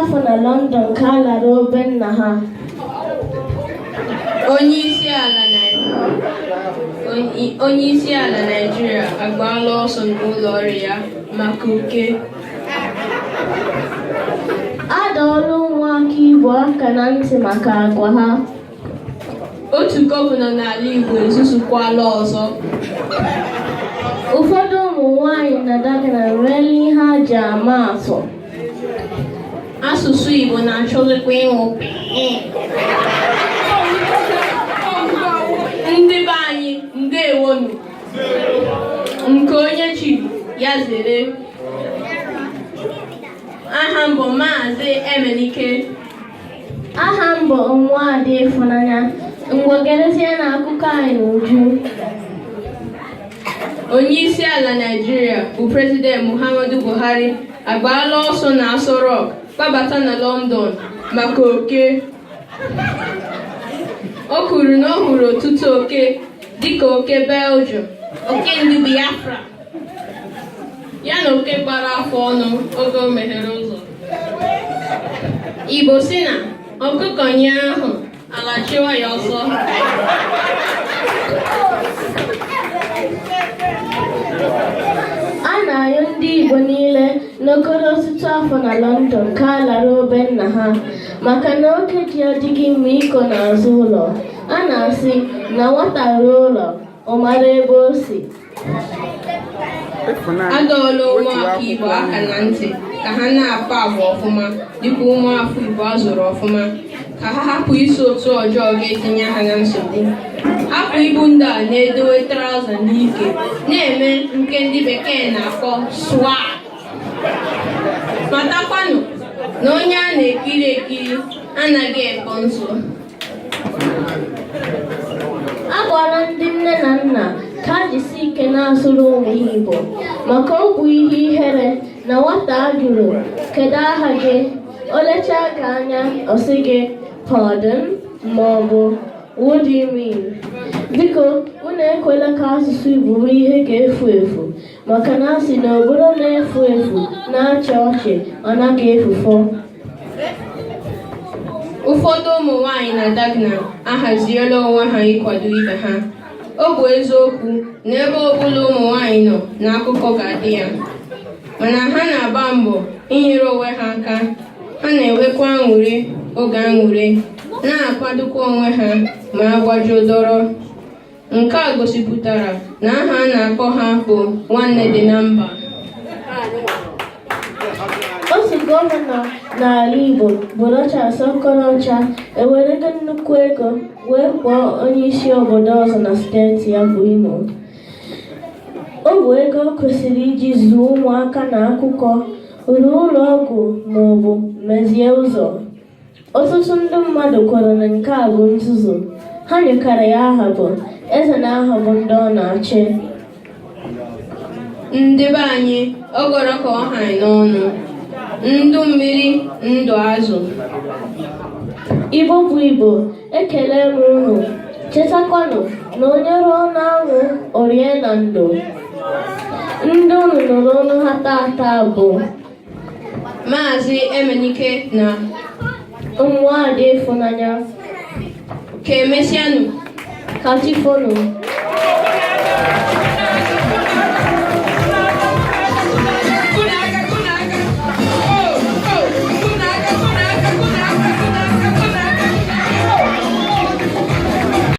Afọ na London ka a laruo be nna ha. Onye isi ala Naịjirịa agbaala ọsọ n'ụlọ ọrụ ya maka oke. A dọọla ụmụaka Igbo aka na ntị maka agwa ha. Otu gọvanọ n'ala Igbo ezuzukwala ọzọ. Ụfọdụ ụmụ nwaanyị na Dagenham enweela ihe ha ji ama atụ. Asụsụ Igbo na-achọzikwa ịnwụ. Ndị be anyị, ndewonu. Nke onye chi ya zere. Aha m bụ Maazị Emenike. Aha m bụ Nwaada Ịfụnanya. Ngwa, gerezie na akụkọ anyị n'uju. Onye isi ala Naịjirịa bụ President Muhammadu Buhari agbaala ọsọ na Aso Rock gbabata na London maka oke. O kwuru na ọ hụrụ ọtụtụ oke, dịka oke Belgium, oke ndị Biafra, ya na oke gbara afọ ọnụ oge o meghere ụzọ. Igbo si na ọkụkọ nye ahụ ala chịwa ya ọsọ. A na-ayọ ndị Igbo niile nọgoro ọtụtụ afọ na London ka a laruo be nna ha, maka na oke ji adịghị mma ịkọ n'azụ ụlọ. A na-asị na nwata ruo ụlọ, ọ mara ebe o si. A dọọla ụmụafọ Igbo aka na ntị ka ha na-akpa agwa ọfụma dịka ụmụafọ Igbo a zụrụ ọfụma, ka ha hapụ iso otu ọjọọ ga-etinye ha na nsogbu, hapụ ịbụ ndị a na-edowe traụza n'ike na-eme nke ndị bekee na-akpọ swag. Matakwanụ na onye a na-ekiri ekiri anaghị ekpo ntụ. A gwara ndị nne na nna ka ha jisi ike na-asụrụ ụmụ ha Igbo, maka ọ bụ ihe ihere na nwata a jụrụ, "Kedu aha gị?" o lechaa gị anya, ọ sị gị, "Pardon?" ma ọ bụ, "What do you mean?" Biko, unu ekwela ka asụsụ Igbo bụrụ ihe ga-efu efu, maka na a sị na obodo na-efu efu na-achị ọchị, ọ naghị efufọ. Ụfọdụ ụmụ nwaanyị na Dagenham ahaziela onwe ha ịkwado ibe ha. Ọ bụ eziokwu na ebe ọbụla ụmụ nwaanyị nọ na akụkọ ga-adị ya, mana ha na-agba mbọ inyere onwe ha aka. Ha na-enwekwa aṅụrị oge aṅụrị, na-akwadokwa onwe ha ma agbajuo dọrọ. Nke a gosipụtara na aha a na-akpọ ha bụ nwanne dị na mba. Otu gọvanọ n'ala Igbo bụ Rochas Okorocha ewerego nnukwu ego wee kpọọ onye isi obodo ọzọ na steeti ya bụ Imo. Ọ bụ ego kwesịrị iji zụọ ụmụaka na akwụkwọ, rụọ ụlọ ọgwụ maọbụ mezie ụzọ. Ọtụtụ ndị mmadụ kwere na nke a bụ nzuzu. Ha nyekwara ya aha bụ eze na-aghọgbu ndị ọ na-achị. Ndị be anyị, ọ gwọrọ ka ọ ha anyị n'ọnụ. Ndụ mmiri, ndụ azụ. Igbo bụ Igbo, ekele m unu. Chetakwanụ na onye rụọ n'anwụ, o rie na ndo. Ndị unu nụrụ ọnụ ha tata bụ Maazị Emenike na Nwaada Ịfụnanya. Ka emesịanụ. Ka chi fonụ.